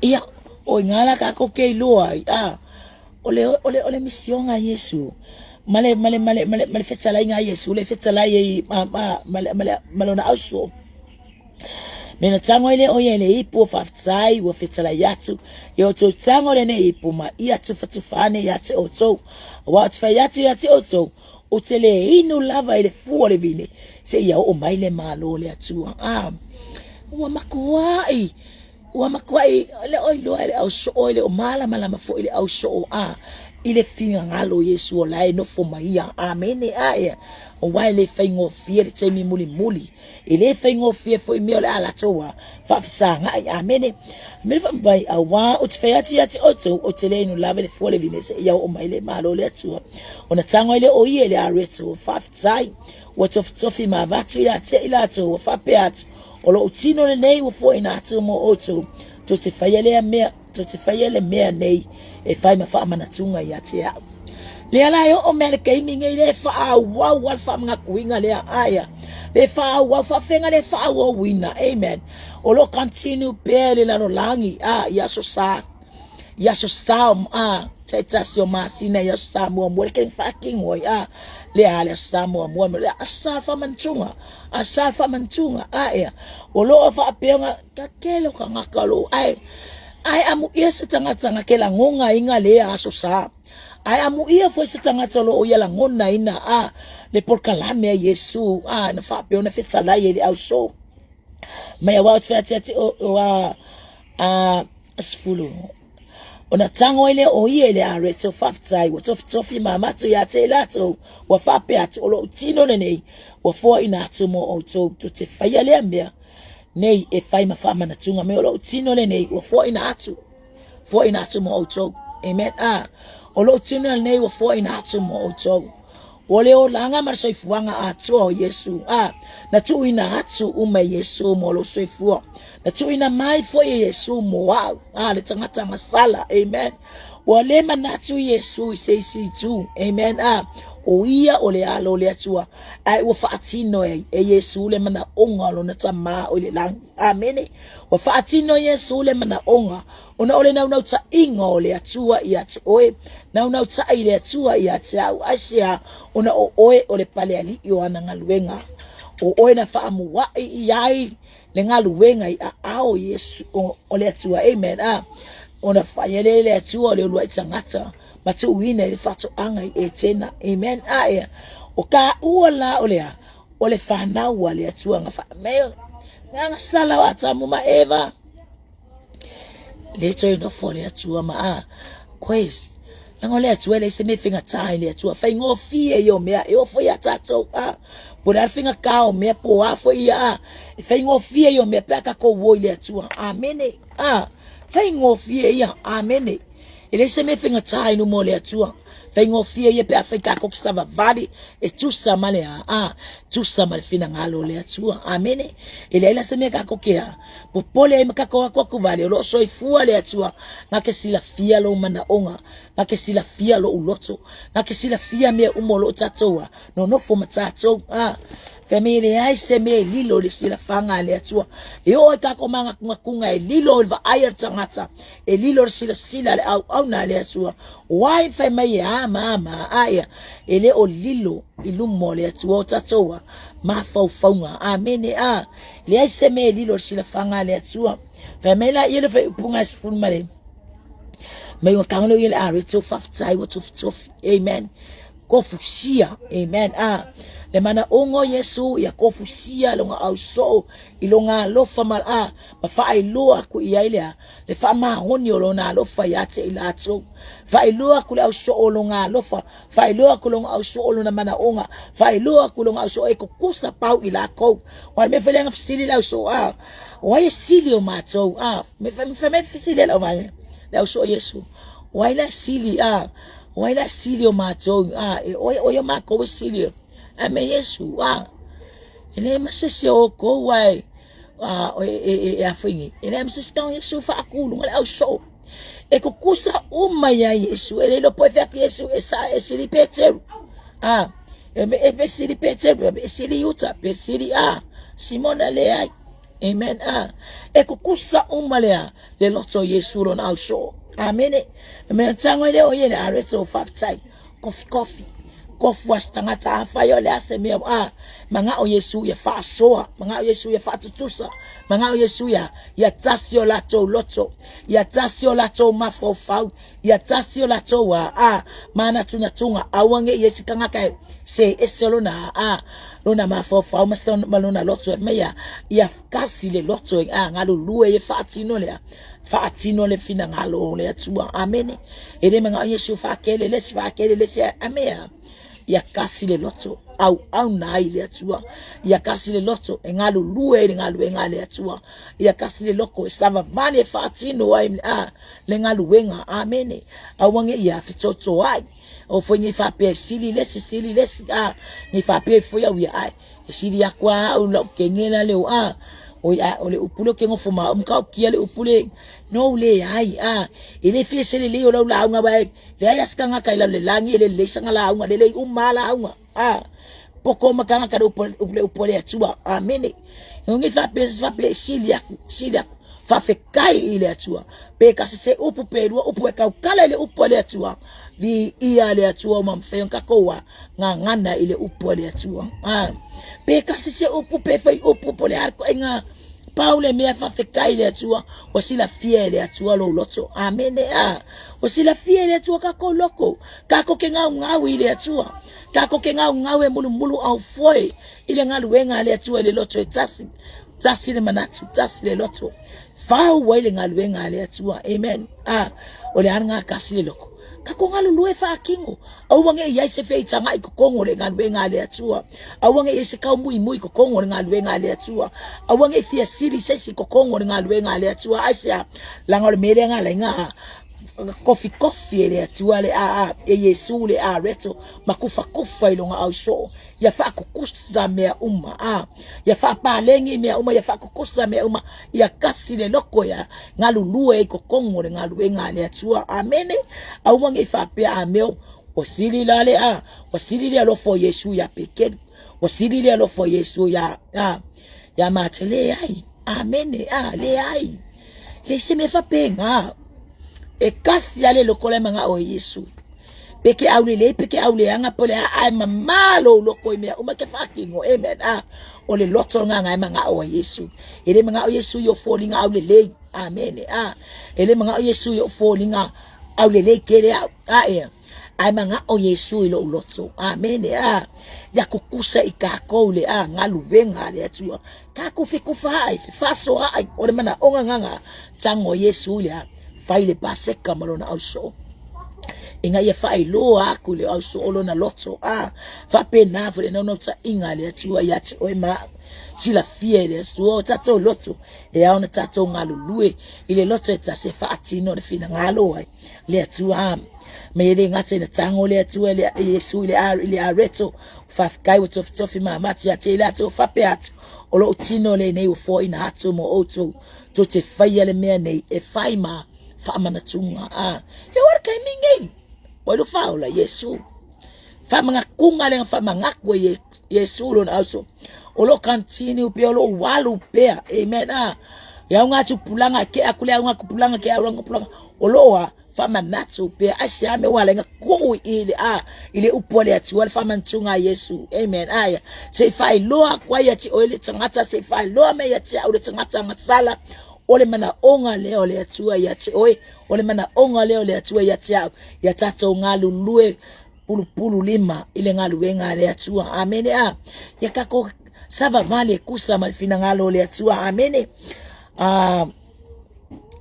ia o i ngā la kākou ke iloa ai. A o le o le o le misioga a Iesu ma le ma le ma le ma le ma le fetalaiga a Iesu le fetalai ai ma ma ma le ma le ma lona auso. Me na tago ai lea o ia i le ipu o faafetai ua fetalai atu, ia outou tago lenei ipu ma ia tufatufa ane ia te outou. Aua ou te fai atu ia te outou, ou te le inu lava i le fua o le vine, seia oo mai le Malo o le Atua. A, ua matuai, ua matuai le o iloa e le ausoo, e le o malamalama foi le ausoo, a, i le finagalo o Iesu o la e nofo mai ia. Amene. A, ia, aua e le faigofie le taimi mulimuli. E le faigofie foi mea o le a latou a faafesagai. Amene. Me le mai, auā ou te fai atu ia te outou, ou te le inu lava i le fua o le vine seia oo mai le Malo o le Atua. Ona tago ai lea o ia i le areto, ua faafetai, ua tofitofi ma avatu ia te i latou, ua faapea atu, O lou tino lenei ua fuaina atu mo outou, tou te faia lea mea, tou te faia le mea nei e fai ma faamanatuga ia te au. Lea la e oo mea le taimi nei le faaauau a le faamanatuina lea aia le faaauau faafega le faaauauina. Amen. O lo continue pea le lalolagi a i aso sa i aso sa a taitasi o masina i aso sa muamua le kei faatino ai a le a le aso sa muamua le aso sa faamanatuga aso sa faamanatuga a ia o lo o faapea ona ka tele o tagata o lo ae ae amuia se tagata na ke lagonaina lea aso sa. Ae amuia foi se tagata o lo o ia lagonaina a le polokalame a Iesu a na faapea ona fetalai ai le ausoo. Mai auā o te fai atu ia te o a a 10. Ona tago ai lea o ia i le areto faafetai ua tofitofi ma matu ia te i latou ua faapea atu o lou tino lenei ua foaina atu mo outou tou te faia lea mea nei e fai ma faamanatuga mai o lou tino lenei ua foaina atu foaina atu mo outou. Amen. A o lou tino lenei ua foaina atu mo outou. O le olaga ma le soifuaga atoa o Iesu, a, na tuuina atu uma e Iesu mo lou soifua. Na tuuina mai foi e Iesu mo au, a, le tagata gasala, amen. Ua le manatu Iesu i se isi itu, amen, a, o ia o le alo o le Atua, ae ua faatino e, e Iesu le manaoga o lona Tama o i le lagi. Amene. Ua faatino Iesu le manaoga ona o le naunautaiga o le Atua ia te oe, naunautai le Atua ia te au, aisea, ona o oe o le palealii o ana galuega. O oe na faamua'i i ai le galuega i aao o Iesu, o, o le Atua. Amen. A, ona whaia le le Atua o le uluai tagata ma tuuina i le faatoaga i Etena. Amen. A, ea, o ka ua la o le a, o le whanau a le Atua nga whaamea, nga ngasala o Atamu ma Eva. Le toe nofo le Atua ma a koes leaga o le Atua e leai se mea e faigata i le Atua faigofie ia o mea e oo foi ia tatou a po o le a le faigata o mea po o a foi ia a e faigofie ia o mea pe a tatou o i le Atua amene a faigofie ia amene E leai se mea faigata i luma o le Atua. Faigofie ia pe afai tatou te savavali e tusa ma le a, a tusa ma le finagalo o le Atua. Amene. E leai la se mea tatou te a popole ai ma tatou akuakuvale o lo o soifua le Atua na te silafia lou manaoga, na te silafia lou loto, na te silafia mea uma o lo o tatou a nonofo ma tatou. A fai mai e leai se mea e lilo i le silafaga a le Atua. E oo i tatou manatunatuga e lilo i le vaai a le tagata E lilo le silasila a le auauna a le Atua, o ai fai mai e a ma a ma a ia, e le o lilo i luma o le Atua o tatou a mafaufauga. Amene a. Leai se mea e lilo i le silafaga a le Atua. Fai mai la ia le faaiupuga e sefulu ma le mai o tago leo ia le areto faafetai ua tofitofi. Amen. Kofusia. Amen. A. Le manaoga o Iesu ia kofusia lona ausoo i lona alofa ma a ma faailoa aku i ai lea le faamaoni o lona alofa ia te i latou. Faailoa aku le ausoo o lona alofa, faailoa aku lona ausoo o lona manaoga, faailoa aku lona ausoo e kukusa pau i lakou. O le mea foi lea na fesili le ausoo a, o ai e sili o matou a, me fai mai fesili le au le ausoo Iesu, o ai la e sili a, o ai la e sili o matou a, e oe oe o makou e sili. Ae me Iesu a, e leai ma se isi o oukou ae a, e, e, e, e a foi nei. E leai ma se isi tau Iesu faakuluga le ausoo. E kukusa uma ia Iesu, e le iloa po e fea atu Iesu, e sa e sili Peteru. A, e, e, e sili Peteru, e sili Iuta, pe sili a, Simona leai. Amen. A, e kukusa uma lea le loto o Iesu lona ausoo. Amene. Mea tango i le o ia le areto o whawhitai. Kofi kofi. Kofu a se tagata afai o le a se mea a manao Iesu ia faasoa, manao Iesu ia faatutusa, manao Iesu ia ia tasi o latou loto, ia tasi o latou mafaufau, ia tasi o latou a a manatunatuga aua ne i ai se tagata e se ese lona a lona mafaufau ma ma lona loto e mai ia ia kasi le loto e a galulue e faatino lea faatino le finagalo o le Atua. Amene. E le manao Iesu faakele le isi faakele le isi amea. Ia kasi le loto auauna ai le Atua. Ia kasi le loto e galulue ai le galuega a le Atua. Ia kasi le loko e savavali e faatino ai a le galuega. Amene. Aua ne i fetotoai. O foi nei faapea e sili le isi, sili le isi, a, nei faapea e foi au ia ai. E sili aku a au lau kenge la leo a. O ia o le upu le ke ngofo ma um ka kia le upu le no le ai a. E le fia se le leo lau lauga wa le ai askanga kai lau le langi e le le sanga lauga le le uma lauga a. Poko makanga ka upu le upu le atua. Amene. Ngi fa pe fa pe sili aku sili aku faafetai i le Atua. Pe kasi se upu pe lua upu e kaukala i le upu a le Atua. Viia le Atua ua mafai ona tatou a gagana i le upu a le Atua. A, pe kasi se upu pe fai upu po o le a le ituaiga pau le mea faafetai i le Atua, ua silafia e le Atua lou loto. Amene. A, ua silafia e le Atua tatou loto. Tatou te gaugau i le Atua. Tatou te gaugau e mulumulu aufoe i le galuega a le Atua i le loto e tasi. Tasi le manatu, tasi le loto. Fau ai le galuega a le Atua. Amen. A, o le a lena tasi le loko. Tatou galulue faatino. Aua ne i ai se feitaga i totonu o le galuega a le Atua. Aua ne i ai se taumuimui i totonu o le galuega a le Atua. Aua ne i fia sili se isi i totonu o le galuega a le Atua. Aisea? Leaga o le mea lea na ala ai na kofikofi e le Atua le a e Iesu le areto ma kufakufa i lona ausoo ia faakukusa mea uma a ia faapalegi mea uma ia faakukusa mea uma ia kasi le loko ia galulue i totonu o le galuega a le Atua. Amene. Aua ne i faapea a mea ua sili la le a ua sili le alofa o Iesu ia Petelu, ua sili le alofa o Iesu ia a ia Mata. Leai. Amene. A leai. Leai se mea faapena. E kasi lava le loko la e manao e Iesu. Pe ke aulelei, pe ke auleaga, pe o le a, ae mamā lou loko i mea uma e te faatino. Amen. A, o le loto lena na e manao ai Iesu. E le manao Iesu i ou foliga aulelei. Amene. A, e le manao Iesu i ou foliga aulelei tele au. A, ea. Ae manao Iesu i lou loto. Amene. A, ia kukusa i kākou le a galuega a le Atua. Kākou fekufaai, fefaasoaai, o le manaoga lena tago a Iesu i le a fai le Paseka ma lona ausoo. Ina ia faailoa atu i le ausoo lona loto. A, faapena foi le naunautaiga a le Atua ia te oe ma au. Silafia e le Atua o tatou loto, e ao ona tatou galulue i le loto e tasi e faatino le finagalo ai le Atua. Ma e le gata ina tago le Atua i Iesu i le areto, faafetai ua tofitofi mamati ia te i latou faapea atu, o lou tino lenei ua foaina atu mo outou, tou te faia le mea nei e fai ma faamanatuga. A, e oo le taimi nei, ua iloa faaola Iesu. Faamanatuga lea na faamanatu e Iesu lona auso. O lo o continue pea, o lo o alu pea. Amen. A, e au ngā tupulaga, ke aku le au ngā tupulaga, ke au ngā tupulaga. O lo o a, faamanatu pea. Aisea mea ua ala ai na tuu i le a, i le upu a le Atua le faamanatuga a Iesu. Amen. Aia, se i faailoa atu ai ia te oe le tagata, se i faailoa mai ia te au le tagata gasala, o le manaoga lea o le Atua ia te oe, o le manaoga lea o le Atua ia te au, ia tatou galulue pulupulu lima i le galuega a le Atua. Amene. A, ia tatou savavali e tusa ma le finagalo o le Atua. Amene. A,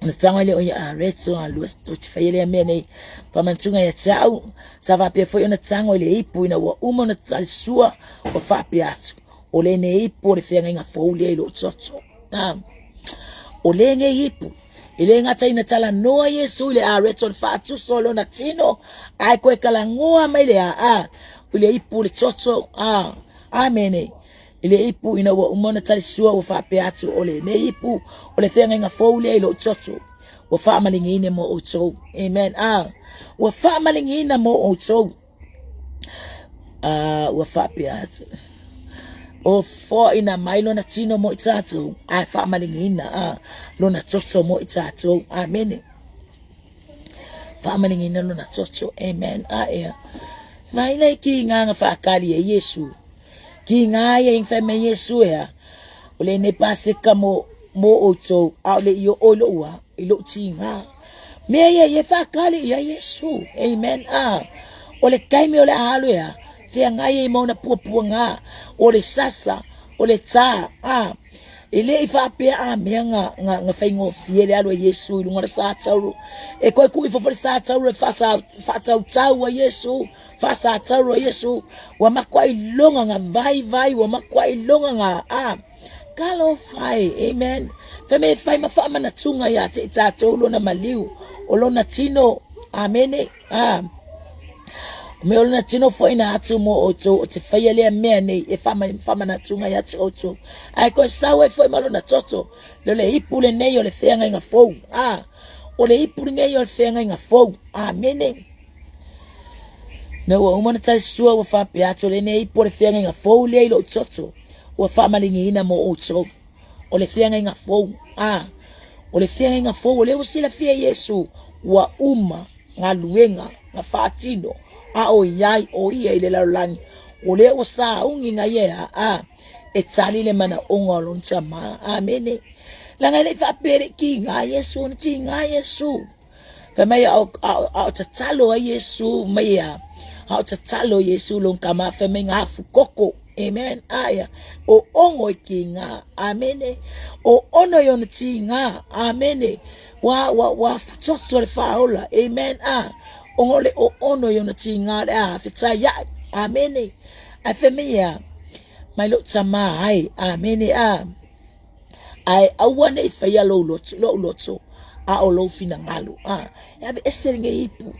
na tago ai lea o ia areto a lua tou te faia lea mea nei faamanatuga ia te au sa faapea foi ona tago i le ipu ina ua uma ona talisua ua faapea atu o lenei ipu o le feagaiga fou lea i lou toto. A, o lenei ipu e le gata ina talanoa Iesu i le areto o le faatuso o lona tino ae koe talanoa mai le aa i le ipu le toto. A, amene. I le ipu ina ua uma ona talisua ua faapea atu, O lenei ipu, o le feagaiga fou lea i lou toto, ua faamaligiina mo outou. Amen. Ah, ua faamaligiina mo outou. Ah, ua faapea atu. O foaina mai lona tino mo i tatou, ae faamaligiina ah, lona toto mo i tatou. Amene. Faamaligiina lona toto. Amen. Ah, ea. Vai lai ki ngā nga whaakali e Iesu. Ki ngā ia i whai mai Iesu ea, o lenei Paseka mo, mo outou, ʻaʻole i oo i loʻu a, i loʻu tīgā. Mea ia i e whaakali ia Iesu. Amen. Ah, o le taimi o le a alu ea, feagai ai ma ona puapuaga, o le sasa, o le tā, ah, e le i faapea a mea nga, nga, nga faigofie le alu a Iesu i luga o le sa tauru. E koe kui fofo le sa tauru e whaasa, whaatautau a Iesu, Faasatauro a Iesu, ua makuailoga nga vaivai, ua makuailoga nga a talofa e, amen. Fai mai e fai ma faamanatuga ia te i tatou lona maliu, o lona tino, amene, a. Me o lona tino foaina atu mo outou, o te faia lea mea nei e faamanatuga ia te outou. Ae koe sau ai foi ma lona toto, le o le ipu lenei o le feagaiga fou, a. O le ipu lenei o le feagaiga fou, amene. Na ua uma ona talisua ua faapea atu, o lenei ipu o le feagaiga fou lea i lou toto, ua faamaligiina mo outou. O le feagaiga fou, a, o le feagaiga fou, o lea ua silafia e Iesu, ua uma galuega na faatino, a o iai o ia i le lalolagi, o lea ua sauni na ia, a, e tali le manaoga o lona Tama. Amene. Leaga e le i faapea e le i tiga Iesu, na tiga Iesu. Fai mai a o tatalo ai Iesu mai a o tatalo Iesu lon kama fai mai ngā fukoko. Amen. Aia. O ongo i ki ngā. Amene. O ono i ona ti ngā. Amene. Wa, wa, wa futoto le whaola. Amen. A. Ongo le o ono i ona ti ngā le a whitai ai. Amene. Ai fai mai a mai lo tama ai. Amene. A. Ae aua ne i faia lou loto, lou loto, a o lou finagalo. A, e aveese lenei ipu,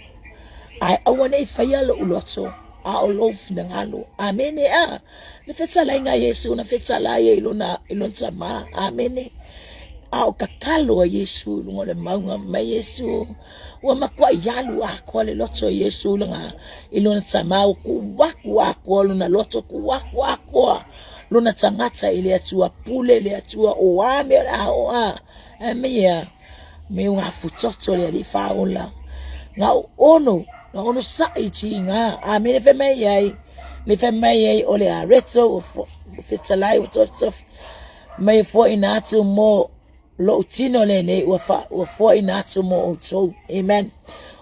ae aua ne i faia loʻu loto, a o lou finagalo. Amene. A, le fetalaiga a Iesu na fetalai ai i lona, i lona Tama. Amene. A o tatalo a Iesu i luga o le mauga, mai Iesu, ua matuai alu atoa le loto o Iesu i lona, i lona Tama, ua tuu atu atoa lona loto, tuu atu atoa lona tagata i le Atua, pule le Atua, o a mea o le a oo a. Ae mei ea, me ua futoto le Alii Faaola. Na o ono, na onosaʻi i tiga. Amene fai mai ai, le fai mai ai o le areto ua fetalai ua tofitofi mai e foaiina atu mo loʻu tino lenei ua, fa, ua foaiina atu mo outou. Amen.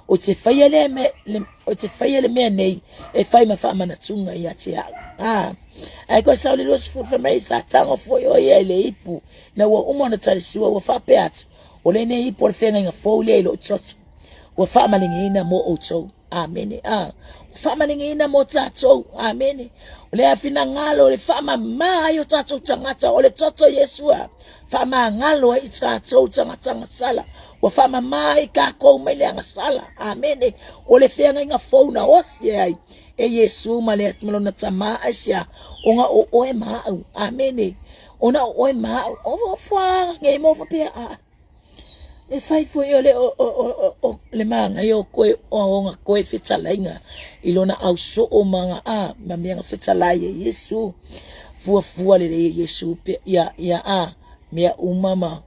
O te faia le, me, le, o te faia le mea nei e fai ma faamanatuga ia te au. Ah. Ae koe sau le 20 fai mai sa tago foi o ia i le ipu na ua uma ona talisua ua faapea atu, O lenei ipu o le feagaiga fou lea i lou toto, ua faamaligiina mo outou. Amene. A, ua faamaligiina mo tatou. Amene. O le finagalo le faamama ai o tatou tagata, o le toto Iesu a faamagalo ai i tatou tagata agasala, ua faamama ai kakou mai le agasala. Amene. O le feagaiga fou na ofi ai e Iesu ma le ma lona Tama, aisea, ona o oe ma au. Amene. Ona o oe ma au. O fuaga nei mo faapea a. E fai foi o le o, o, o, o, le māngai o koe o aonga koe fetalaiga i lona au soo ma nga a ma mea nga fetalai e Iesu fuafua lelei e Iesu pe ia ia a mea uma ma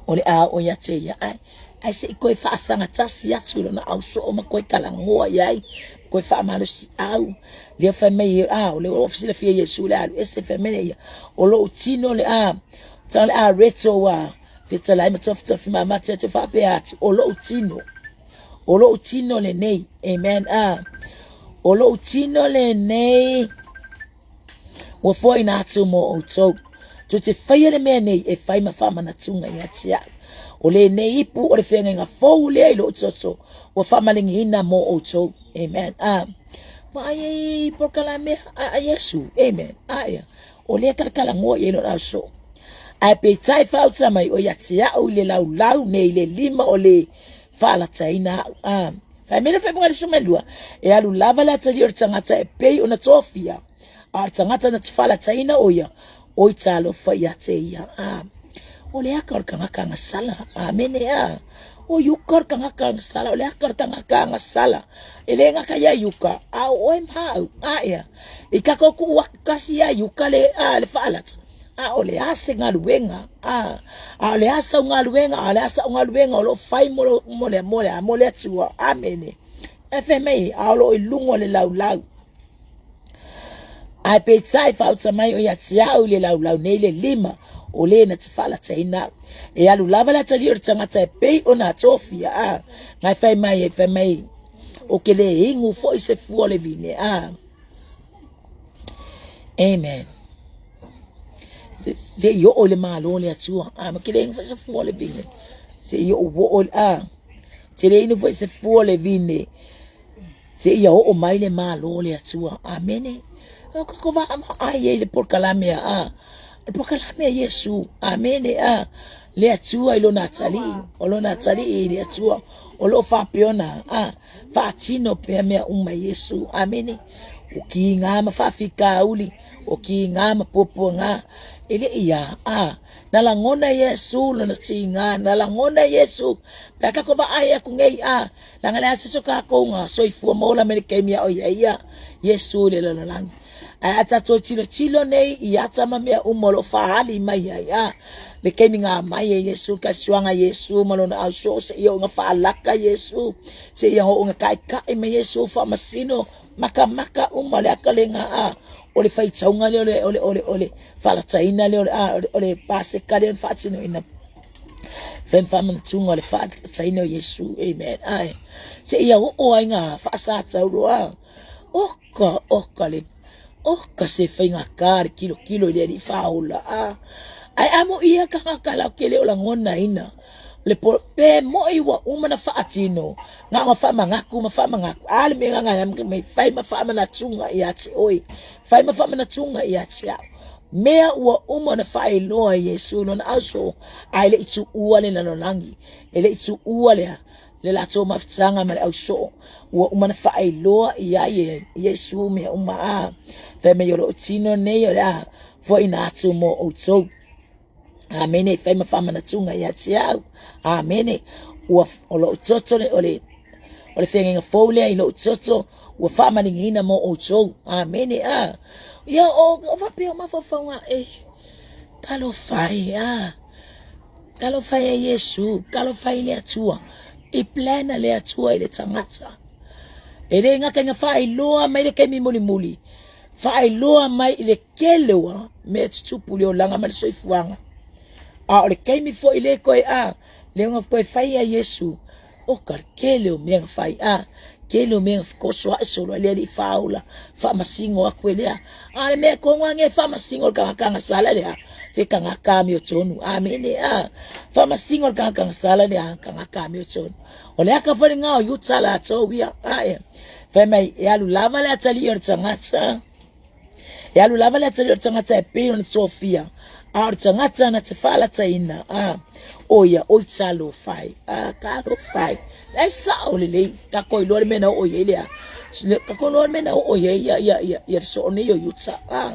o le a o ia te ia ai ae se i koe faasaga tasi atu i lona ausoo ma koe talanoa i ai, koe faamalosiau. Lea fai mai, a, o le o silafia Iesu le alu ese fai mai ia, o lou tino le a, tau le a reto ua fetalai ma tofitofi ma mate atu faapea atu, o lou tino, o lou tino lenei, amen, a, o lou tino lenei, Ua foaiina atu mo outou. Tou te faia le mea nei e fai ma faamanatuga ia te au. O lenei ipu o le feagaiga fou lea i lou toto, ua faamaligiina mo outou. Amen. Ah. Vaai ai polokalame a Iesu. Amen. Ah, ia. O lea kalakalanoa i ai lona ausoo. Ae peitai faauta mai o ia te au i le laulau nei le lima o le faalataina au. Ah. Fai mai le faaipoga le 12, e alu lava le atalii o le tagata e pei ona tofia, a o le tagata na te faalataina o ia, oi talofa ia te ia. A, o le aka o le tagata agasala. Amene a. O iuka o le tagata agasala, o le aka o le tagata agasala. E le gata ia iuka, a o oe ma au. A ea, i kakou kuu aku kasi ia iuka le, a, le faalata. A o le a se galuega, a, a o le a sau galuega, a o le a sa'u galuega o lo o fai mo, lo, mo le, mo le, a, mo le Atua. Amene. E fai mai, a o lo o i luga o le laulau. Ae peitai faauta mai o ia te au i le laulau nei le lima, o le na te faalataina au. E alu lava le atalii o le tagata e pei ona tofia, a, ngai fai mai, e fai mai, o ke le inu foi se fua o le vine, a. Amen. Se, se i oo i le malo le Atua. A, ma ke le inu foi se fua o le vine. Se i oo oo, a, te le inu foi se fua o le vine. Se ia oo mai le malo le Atua. Amene. O ka ko waa ma ai e le polokalame a, a. Le polokalame a Iesu. Amene a. Le Atua i lona atalii. O lona atalii i le Atua. O loo faapea ona, a. Faatino pea mea uma e Iesu. Amene. O kiga ma faafitauli, o kiga ma puapuaga, e le i a, a. Na lagona Iesu lona tiga, na lagona Iesu, pe a kakou vaai aku nei, a, leaga le a se so kakou ga soifua ma ola mai le taimi a o i ai ia Iesu i le lalolagi. Ae a tatou tilotilo nei i ata ma mea uma o lo o faaali mai ai, a, le taimi ga mai e Iesu, ka suaga Iesu ma lona ausoo seia oo ina faalaka Iesu, seia oo ina kaekae mai Iesu faamasino makamaka uma le akalega, a, o le faitauga lea o le, o le, o le, o le faalataina lea o le, a, o le, o le Paseka lea na faatinoina. Fai ma faamanatuga o le faalataina o Iesu. Amen. Ae, seia oo ai ga faasatauroa. Oka, oka le, oka se faigata le kilokilo i le Alii Faaola. A, ae a moʻi ia tagata lau ke le o lagonaina le po, pe moʻi ua uma na faatino, na ona faamanatu ma faamanatu, a le mea gagae mai fai ma faamanatuga ia te oe, fai ma faamanatuga ia te au. Mea ua uma ona faailoa e Iesu lona ausoo, ae le i tuua le lalolagi, e le i tuua lea le latou mafutaga ma le ausoo. Ua uma ona faailoa i ai e Iesu mea uma a. Fai mai o lou tino nei o le a foaina atu mo outou. Amene, e fai ma faamanatuga ia te au. Amene. Ua, o lou toto, o le, o le feagaiga fou lea i lou toto, ua faamaligiina mo outou. Amene. A. Ia, o, o faapea o mafaufauga e, talofa e, a. Talofa e Iesu, talofa i le Atua. I plan a le Atua i le tagata. E le gata ina faailoa mai le taimi mulimuli, faailoa mai i le tele o mea tutupu i le olaga ma le soifuaga. A o le taimi foi le toe a, le ona toe fai a Iesu, o ka tele o mea na fai a, tele o mea na fetosoa'i solo ai le Alii faaola, faamasino atu e lea. A o le mea tonu lava nei e faamasino le tagata agasala lea, le tagata amiotonu. Amene a. Faamasino le tagata agasala lea, tagata amiotonu. O le aka foi lena o Iuta latou ia. Ae, fai mai, e alu lava le atalii o le tagata, e alu lava le atalii o le tagata e pei ona tofia, a o le tagata na te faalataina, a, o ia, oi talofa e, a, talofa e. La e sao lelei, tatou iloa le mea na oo i ai lea, tatou iloa le mea na oo i ai ia, ia, ia, ia le soo nei o Iuta, a.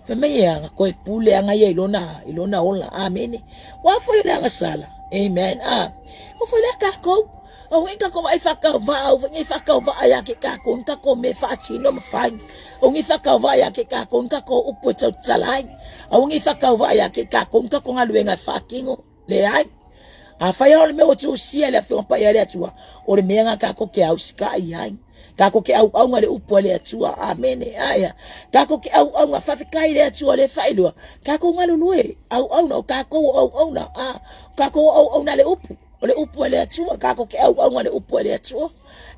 Fai mai e aga koe pule aga ia i lona, i lona ola. Amene. Ua foi o le agasala. Amen. A. Ua foi lea kākou. Au ngai kākou ai whakauwaa, au ngai whakauwaa ia ke kākou, ni kākou me whaatino ma whai. Au ngai whakauwaa ia ke kākou, ni kākou upu e tautala ai. Au ngai whakauwaa ia ke kākou, ni kākou galuega e whaakingo. Leai. Afai o le mea ua tuusia i le Afioga Paia a le Atua, o le mea lena tatou te ausika'i ai. Tatou te auauna i le upu a le Atua. Amene. Aea. Tatou te auauna, faafetai i le Atua le faailoa. Tatou galulue, auauna, o tatou o auauna. A, o tatou o auauna a le upu. O le upu a le Atua, tatou te auauna i le upu a le Atua.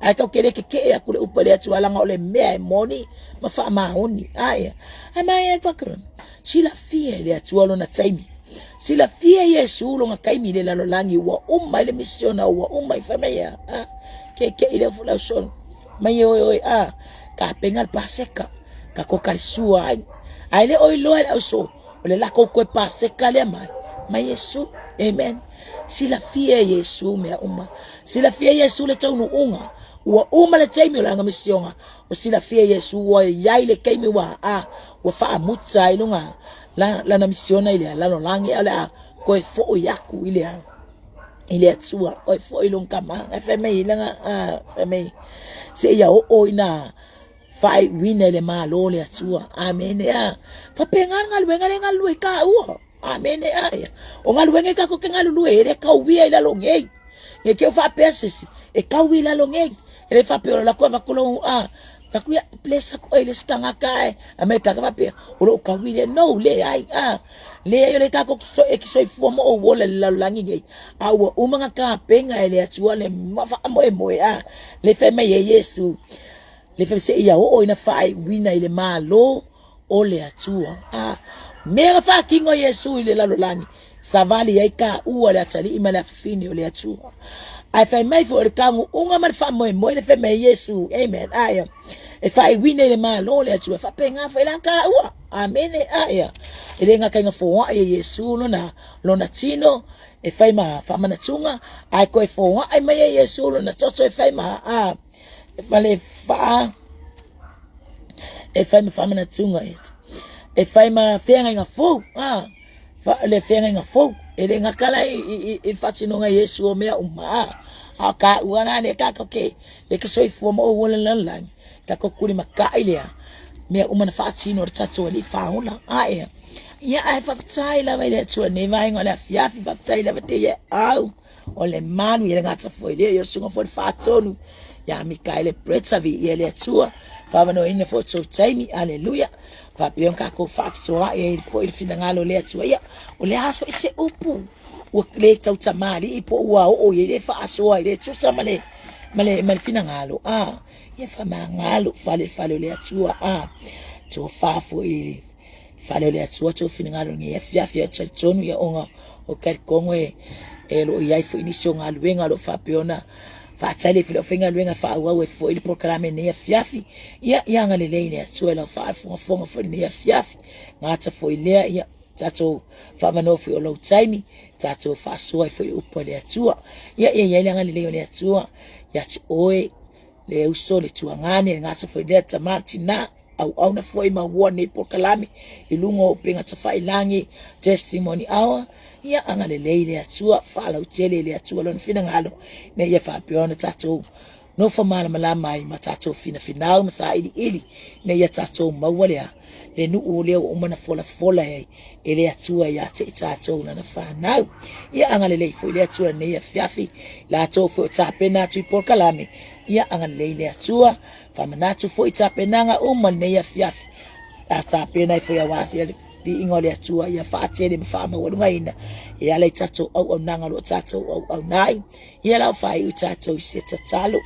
Ae tatou te le keke'e atu i le upu a le Atua, leaga o le mea e moni ma faamaoni. Aea. Ae mai ai whakara. Silafia e le Atua lona taimi. Silafia e Iesu lona taimi i le lalolagi ua uma ai le misiona ua uma i fai mai a. A, keke'i lea fo lau solo. Mai e oe oe a, tapena le Paseka. Ka ko kalisua ai. Ae le o iloa e le ausoo, o le lakou koe Paseka lea mai, mai Iesu. Amen. Silafia e Iesu mea uma. Silafia e Iesu le taunuuga. Ua uma le taimi o lana misiona. Ua silafia e Iesu ua iai le taimi ua a, ua faamuta ai lona la, lana misiona i le lalolagi, a o le a koe foʻi aku i le i le Atua, koe foʻi lona kama. Ae fai mai lana a, fai mai seia oo ina faaiuina i le Malo o le Atua. Amene a. Faapena le galuega lea e galulue ai tāua. Amene a. O galuega e tatou te galulue e le tauia i lalo nei. Ne i te i ua faapea se isi, e tau i lalo nei. E le faapea o latou avatu lou a, avatu ia, bless aku oe i le isi tagata ae. A me le tagata faapea, o lou taui lea. No, leai, a. Leai, o lea tatou te e te soifua ma ou ola i le lalolagi nei, a ua uma ona tapena e le Atua le faamoemoe, a. Le fai mai e Iesu, le fai seia oo ina faaiuina i le Malo o le Atua. A mea na faatino e Iesu i le lalolagi, savali ai taua le atalii ma le afafine o le Atua. Ae fai mai foi o le tanuuga ma le faamoemoe le fai mai e Iesu. Amen. Ae e faaiuina i le Malo o le Atua. E faapena foi la taua. Amene. Ae e le gata ina foai e Iesu lona, lona tino e fai ma faamanatuga, ae toe foai mai e Iesu lona toto e fai ma a, ma le faa e fai ma faamanatuga e fai ma feagaiga fou a le feagaiga fou e le gata la i le faatinoga e Iesu o mea uma a a o taua la lea tatou te le ke soifua ma ou ola lalolagi tatou tulimata'i lea mea uma na faatino e le tatou Alii Faaola ae ia ae faafetai lava i le Atua i lenei vaega o le afiafi faafetai lava te ia au o le malu ia le gata foi lea, ia le susuga foi le faatonu ia Mikaele Bretta, viia le Atua, faavanoaina foi tou taimi, aleluia, faapea ona tatou faafesoaai ai foi le finagalo o le Atua. Ia, o le a foi se upu ua le tautamalii po ua oo i ai le faasoa i le tusa ma le ma le ma le finagalo, a ia faamagalo fale fale o le Atua, a tofa foi i le Fale o le Atua tou finagalo i lenei afiafi ae talitonu ia ona o talitonu e, e lo o i ai foi nisi o galuega o lo o faapea ona Faafetai le foi le aufaigaluega e faaauau ai foi le polokalame i lenei afiafi. Ia, ia agalelei le Atua i lau faafogafoga foi i lenei afiafi. Gata foi lea, ia, tatou faamanoa foi o lou taimi, tatou faasoa ai foi upu a le Atua. Ia, ia i ai le agalelei o le Atua ia te oe, le uso, le tuagane, le gata foi lea, tama, tina, auauna foi ma ua nei polokalame i luga o upega tafailagi, Testimony Hour. Ia agalelei le Atua, faalautele le Atua lona finagalo, ina ia faapea ona tatou nofo malamalama ai ma tatou finafinau ma sailiili, ina ia tatou maua lea le nuu lea ua uma na folafola ai e le Atua ia te i tatou lana fanau. Ia agalelei foi le Atua nei afiafi, latou foi o tapena atu i polokalame, ia agalelei le Atua, faamanatu foi tapenaga uma lenei afiafi, a tapena ai foi aua le viiga o le Atua ia faatele ma faamaualugaina e ala i tatou auaunaga o lo o tatou auauna ai. Ia lau faaiu tatou i se tatalo.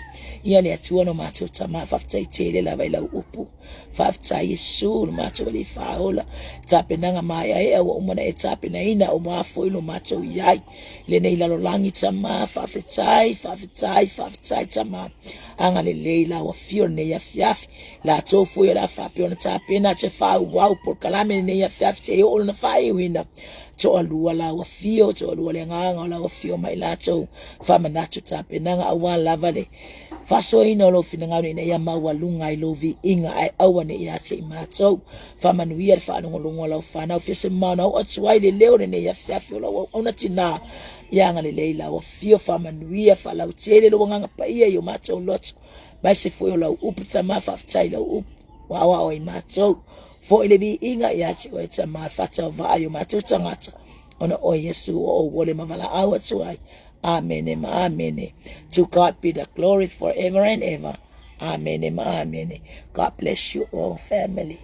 Ia le Atua no matou tama, faafetai tele lava i lau upu. Faafetai Iesu lo matou Alii Faaola, tapenaga maeaea ua uma ona e tapenaina aua foi lo matou i ai lenei lalolagi tama. Faafetai, faafetai, faafetai tama. Agalelei lau afio lenei afiafi, latou foi o le a faapea ona tapena atu e faaauau polokalame lenei afiafi seia oo lona faaiuina. Toalua lau afio, toalua le agaga o lau afio mai latou faamanatu tapenaga aua lava le faasoaina o lou finagalo ina ia maualuga ai lou viiga ae aua ne i ia te i matou. Faamanuia le faalogologo a lau fanau fia se mamao na oo atu ai le leo lenei afiafi o lau auauna tina. Ia agalelei lau afio, faamanuia, faalautele lou agaga paia i o matou loto, aemaise foi o lau upu tama. Faafetai i lau upu ua aoao ai matou. Foi le viiga ia te oe tama, faatauvaa i o matou tagata, ona o Iesu ua ou ole ma valaau atu ai. Amene ma amene. To God be the glory forever and ever. Amene ma amene. God bless you all family.